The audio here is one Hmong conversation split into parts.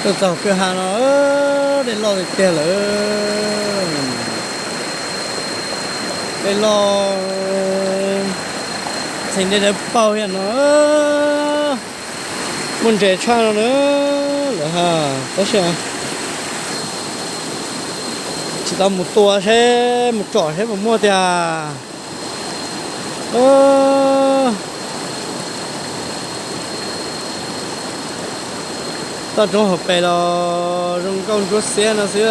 Tuaj txog kwj ha no, dej loj tiag tiag lawm. Dej loj, txheem dej dawb paug thiab no, muaj ntses tshaj no na lawm ha. Tab sis tsis tau mus tua seb mus tsom seb puas muaj tiag. Toj roob hauv pes los zoo nkauj ntsuab xiab no xwb.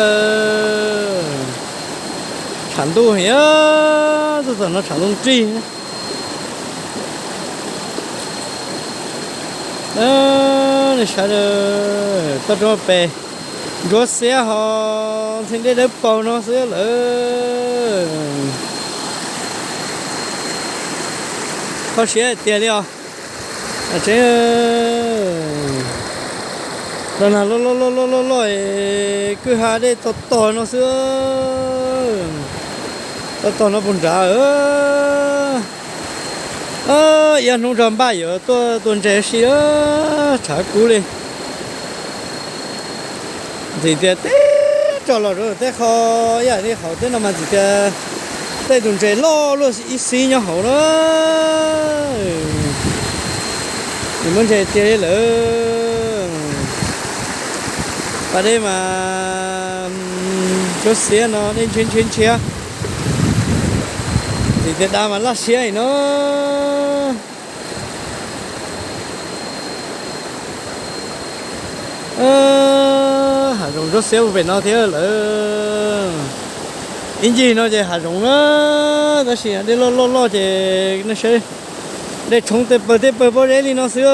Tshav ntuj heev, tuaj txog no tshav ntuj nrig. Nej saib, toj roob hauv pes ntsuab xiab ho ntxhee dej dawb paug no xwb lawm. Kho siab hais tiag li os. Tseeb, los nag loj loj loj loj loj es kwj ha dej tog tog no xwb. Tog tog no puag nrad. Iab hnub nrog npaj yuav tuaj tua ntses si, tshav kub li. Ntxim tias teb tso los rau tej qho ib yam li hauv teb no mas ntxim tias tej tus ntses loj luaj ib xib nyob hauv na. Tsis muaj ntses tiag li lawm. Pas dej mas ntsuab xiab no, dej ntshiab ntshiab ntshiab. Ntxim tias da mas laj siab li no. Hav zoov ntsuab xiab ua pem no thiab lawm. Ib ncig no ces hav zoov na, tab sis dej loj loj loj ces nej saib, dej tshoob tej pawg tej pawg pob zeb li no xwb.